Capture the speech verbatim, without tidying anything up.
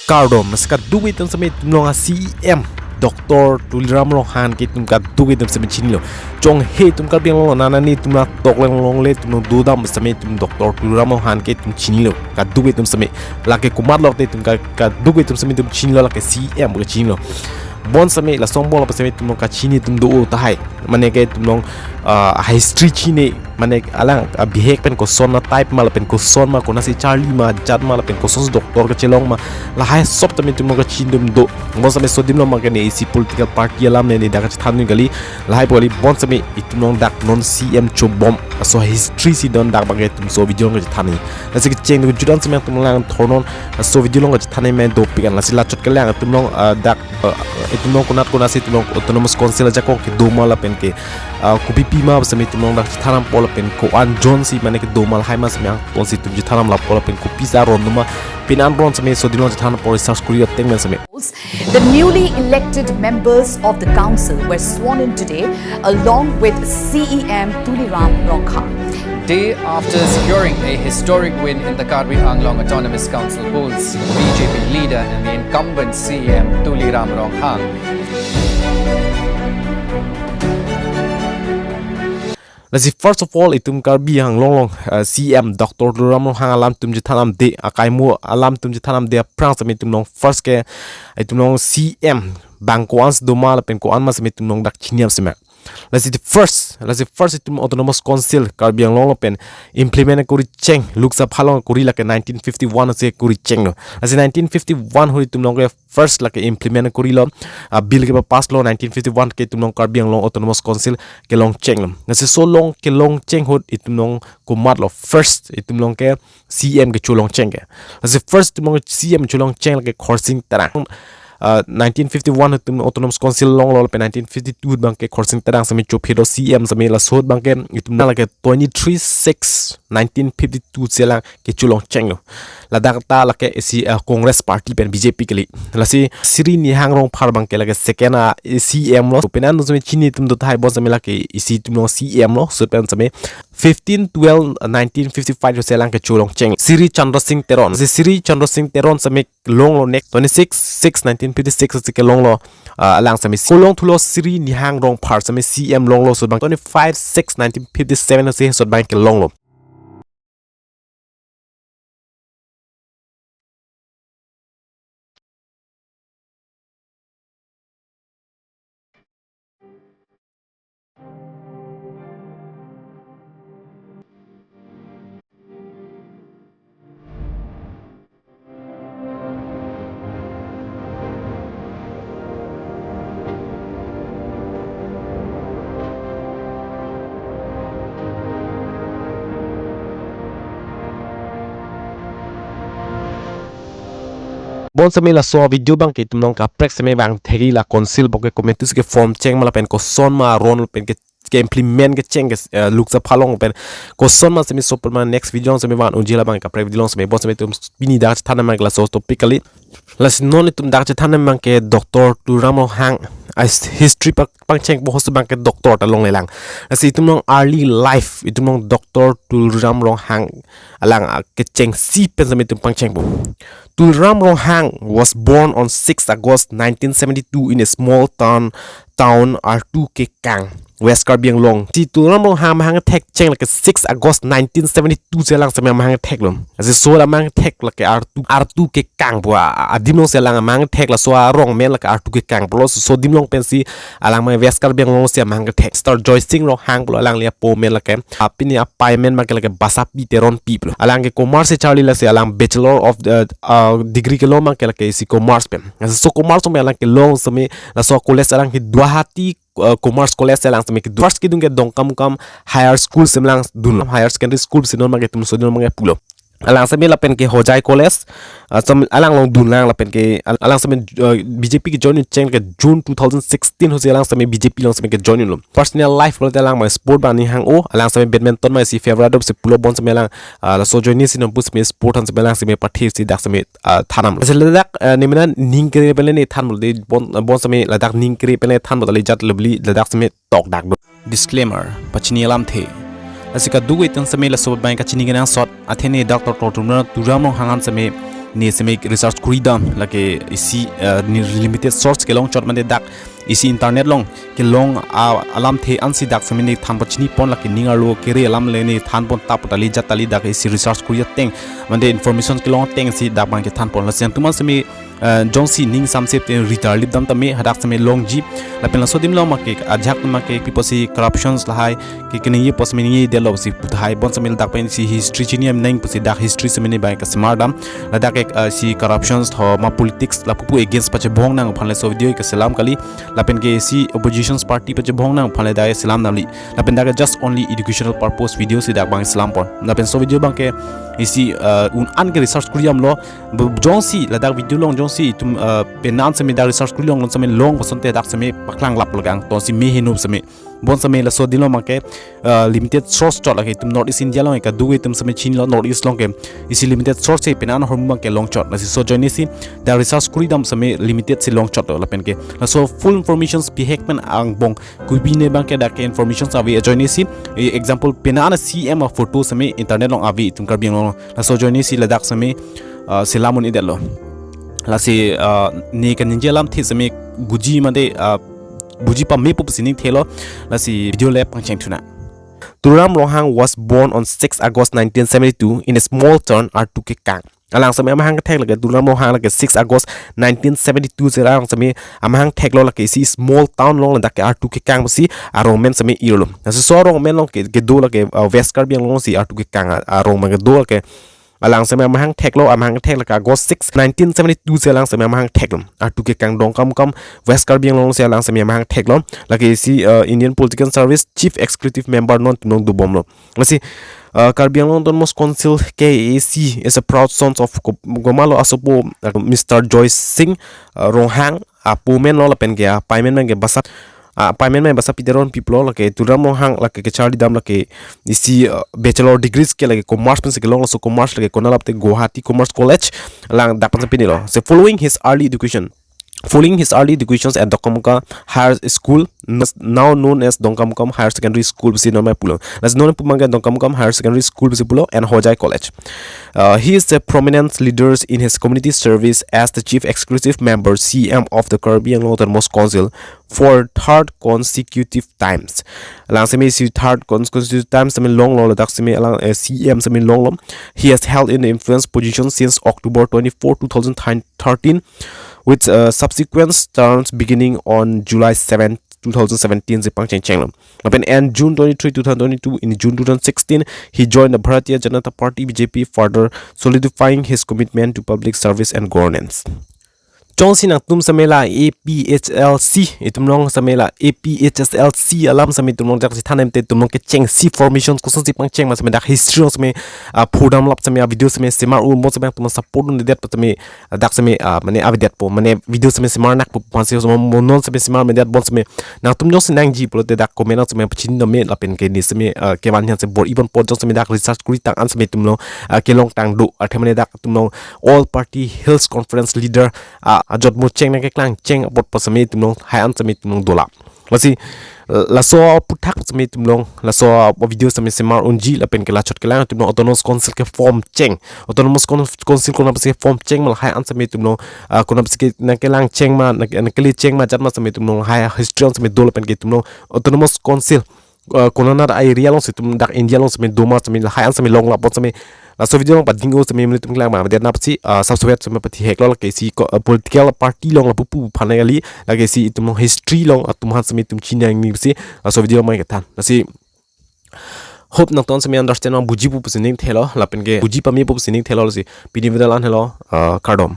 Kardom, lasi kadokave atum seme itum along a-C E M Doctor Tuliram Ronghang ke itum kadokave atum seme chinilo. Chonghe itum Karbi Anglong nana ni itum la tok long long le itum along dodam seme itum Doctor Tuliram Ronghang ke itum chinilo. Kadokave atum seme, lake komat lo te itum ka, kadokave atum seme itum chinilo, lake C E M ke chinilo. Bonseme lason bol seme itum along kachini atum do tahai. Mane ke itum along, ah, history chini, mane alang, ah, bihek pen koson a-type ma lapen koson ma, konasi charli ma, jat ma lapen koson doctor kachelong ma, lahai sop tame itum along kachini atum do. Bonseme sodimlo ma ke ne isi political party alam ne ne dak kachethan kali, lahai pu kali. Bonseme itum along dak non C E M chobom aso history si don dak abang ke itum so video along kachethan. Lasi kecheng do judan seme itum lang thornon aso video along kachethan me dopik an. Lasi lachot kelang itum along, ah, dak, ah, itum along konat konasi itum along Autonomous Council ajakong kedo ma lapen ke, ah, kopipi ma seme itum along dak chethan pol lapen ko-an ajoine si mane kedo ma lahai ma seme angton si itum chethan lapu lapen kopisi aron do ma, pin an ron seme sodimlo chethan pol research kori ateng men seme. The newly elected members of the council were sworn in today along with C E M Tuliram Ronghang. Day after securing a historic win in the Karbi Anglong Autonomous Council polls, B J P leader and the incumbent C E M Tuliram Ronghang. Lasi first of all, itum Karbi Anglong along, uh, C E M Doctor Tuliram Ronghang alam itum chethan damde, akaimo alam itum chethan damde aphrang seme itum along first ke, itum along C E M abang ko-an si do ma lapen ko-an ma seme itum along dak chini seme. Lasi the first, lasi first itum Autonomous Council Karbi Anglong lapen implement kori cheng, Lok Sabha along kori lake nineteen fifty-one si kori chenglo. Lasi nineteen fifty-one ahut itum along ke first lake implement korilo, ah, bill ke pass lo nineteen fifty-one ke itum along Karbi Anglong Autonomous Council kelong chenglo. Lasi so along kelong cheng ahut itum along komat lo first itum along ke C E M kecholong cheng ke. Lasi first itum along C E M cholong cheng lake Khorsing Terang. Ah, nineteen fifty-one itum Autonomous Council longlo lapen nineteen fifty-two abang ke Khorsing Terang seme chophe do C E M seme, laso ahut abang ke itum na lake twenty-three six nineteen fifty-two si alang kecholong chenglo. Ladak ta lake isi, ah, Congress Party pen B J P kali. Lasi Sri Nihang Rongphar abang ke lake second a C E M lo. Pin an seme chini atum do tahai bonseme lake isi itum along C E M lo. So pen seme fifteen twelve nineteen fifty-five si alang kecholong cheng. Sri Chandra Singh Teron. Si Sri Chandra Singh Teron seme longlo next twenty-six six nineteen fifty-six si kelonglo, ah, alang seme si. Kolong thulo Sri Nihang Rongphar seme C E M longlo, so abang twenty-five six nineteen fifty-seven si so abang kelonglo. Bonseme laso video abang ke itum along kaprek seme vangthek-i, la council abang ke kometu si ke-form cheng ma lapen koson ma aron pen ke, ke-implement kecheng ke, eh, Lok Sabha along pen koson ma seme so pen ma next video along seme van unji, labang kaprek video along seme. Bonseme itum pini dak chethan ma ke laso topic kali. Lasi non itum dak chethan abang ke Doctor Tuliram Ronghang a his-, history pa-, pangchengpo ahut abang ke doctor ta longlelang. Lasi itum along early life itum along Doctor Tuliram Ronghang alang, ah, kechengsi pen seme itum pangchengpo. Tuliram Ronghang was born on sixth August nineteen seventy-two in a small town, town Artu Kekang, West Karbi Anglong. Si Tuliram Ronghang amahang thek cheng lake six August nineteen seventy-two si alang seme amahang theklo. Lasi so alang amahang thek lake Artu, Artu Kekang pu a-, adim along si alang amahang thek, laso arong amen lake Artu Kekang pulo. So, so adim along pensi alang amahang West Karbi Anglong si amahang thek. Mister Joysing Ronghang pulo alangli apo amen lake. Apini apai amen abang ke lake Basapi Teronpi pulo. Alang ke commerce charli, lasi alang Bachelor of the, uh, degree kelong abang ke lake isi commerce pen. Lasi so commerce pen alang kelong seme laso college alang ke Guwahati, uh, Commerce College alang seme kedo. First kedun ke Dongkamukam Higher School seme alang dun, Higher Secondary School si non abang ke itum so non abang ke pulo. Alang seme lapen ke Hojai College, ah, seme alang along dunlang lapen ke al-, alang seme, ah, B J P ke-join cheng ke June two thousand sixteen ahut si alang seme B J P along seme ke-join lo. Personal life pulote alang ma sport abang aning hang-o, alang seme badminton ma isi favorite dop si pulo. Bonseme alang, ah, laso join si non pu seme sport aphan seme alang seme pathe si dak seme, ah, thanam. Lasi ladak, ah, ne mena ning kere pen le ne than pulote bon, bonseme ladak ning kere pen le than pulote le jat lebli ladak seme tokdak do. Disclaimer, pachini alamthe. Lasi kadokave atum seme laso abang kachini kenangsot, athe ne Doctor Tuliram Ronghang an seme ne seme research kuri dam, lake isi, uh, ne limited source kelong chot mande dak isi internet along kelong, uh, alamthe ansi dak seme ne than pachini pon, lake ning arlo kere alam le ne than pon, tap tali jat tali dak isi research kuri ateng mande information kelong ateng si dak abang kethan pon. Lasi nangtum an seme, uh, jongsi ning samsep te ritar lip dam tame hadak seme longji. Lapen laso adim along make ajak make pipo si corruptions lahai ke keningje pos meningje detlo si puthai, bon seme ladak pen si history chini am neng pusi dak history seme ne bai kasemar dam. Ladak ek, uh, si corruptions tho ma politics lapupu against pachebong nang aphan laso video kaselam kali. Lapen ke si oppositions party pachebong nang aphan le dak selam namli. Lapen dak just only educational purpose video si dak abang selam pon. Lapen laso video abang ke isi, uh, un an ke research kuri damlo. Bu-, jongsi ladak video along jongsi itum, uh, penan seme dak research kuri long seme long pason te dak seme paklang lap lagang ton si me hinu seme. Bon seme laso adim along make, uh, limited source chot lake itum North East India along kadokave itum seme chinilo, North East along ke isi limited source si penan ahormu abang kelong chot. Lasi laso ajoine si dak research kuri dam seme limited si long chotlo lapen ke laso full informations bihek pen angbong kopine abang ke dak ke informations ave ajoine si, e, example penan C M aphoto seme internet along ave itum Karbi Anglong. Laso ajoine si ladak seme, uh, selam un-edetlo. Lasi, uh, ne kaningje alamthe seme buji mande, uh, buji pame pusi ning thelo. Lasi video le pangcheng thunang. Tuliram Ronghang was born on six August nineteen seventy-two in a small town Artukekang. Alang seme amahang kethek lake Tuliram Ronghang lake six August nineteen seventy-two si alang seme amahang theklo lake isi small town along ladak ke Artukekang pusi arong amen seme irlo. Lasi laso arong amen along ke, kedo lake, uh, West Karbi Anglong si Artukekang a-, arong amen kedo lake alang seme amahang theklo, amahang thek lake August six, nineteen seventy-two si alang seme amahang theklo. Artukekang Dongkamukam West Karbi Anglong si alang seme amahang theklo. Lake isi, uh, Indian Political Service Chief Executive Member non atum along dobomlo. Lasi, uh, Karbi Anglong Autonomous Council, K A A C, is a proud sons of Ko-, Gomalo asopo, uh, Mister Joy Singh, uh, Ronghang apo amen lo lapen ke apaimen amen ke Basa, uh, apaimen amen Basapi Teron piplo, lake Tuliram Ronghang lake kecharli dam lake isi, uh, bachelor degrees ke lake commerce pensi kelong, laso commerce lake konat lap te Guwahati Commerce College along dak pensi pinilo. So following his early education, following his early educations at Dongkamukam Higher School, n-, now known as Dongkamukam Higher Secondary School pusi non mai pulo. Lasi non pu abang ke Dongkamukam Higher Secondary School pusi pulo and Hojai College. Uh, he is a prominent leader in his community service as the Chief Executive Member, C M, of the Karbi Anglong Autonomous Council for third consecutive times. Alang seme isi third consecutive times seme longlo ladak seme alang, eh, C M seme longlo. He has held in the influence position since October twenty-four, two thousand thirteen, with, uh, subsequent terms beginning on July seventh, two thousand seventeen si pangchengchenglo. Lapen end June twenty-three, two thousand twenty-two, in June two thousand sixteen, he joined the Bharatiya Janata Party, B J P, further solidifying his commitment to public service and governance. Jongsi nangtum seme la A P H L C, itum along seme la A P H L C alam seme itum along jaksi thanem te itum along kechengsi formation kosonsi pangcheng ma seme dak history along seme, ah, phodam lap seme, ah, video seme semar un, mo seme itum support un-edet pa seme, ah, dak seme, ah, mane avedetpo, mane video seme semar nakpo aphansi mo non seme semar medet bon seme nangtum jongsi nangji pulote dak comment along seme pachin dam me lapen ke ne seme, ah, kevan hyan se bor-i ponpo, jongsi seme dak research kuri tang an seme itum along, ah, kelong tang do, athe mane dak itum along All Party Hills Conference leader, ah, ajot mo cheng nangkeklang cheng apot pa seme itum along hai an seme itum along dola. Lasi, eh, laso aphuthak seme itum along, laso video seme semar unji lapen ke la chot kelang itum along Autonomous Council ke form cheng. Autonomous Con-, Council konat pusi ke form cheng ma lahai an seme itum along, ah, konat pusi ke nangkelang cheng ma, nang-, nangkele cheng ma jat ma seme itum along lahai history an seme do lapen ke itum along Autonomous Council, ah, konat a-area along si itum dak India along seme do ma seme lahai an seme long lap bon seme. Laso video along pading o seme mene itum kelang ma, dia nap si, ah, subscribe seme pathihek lo, lake isi ko-, ah, political party along lapupu aphan kali, lake isi itum along history along atum aphan seme itum chini nangji pusi laso video along mai kethan. Lasi hope nangtum seme understand ma buji pu pusi ning thelo, lapen ke buji pame pu pusi ning thelo, lasi pini video la-an helo, ah, kardom.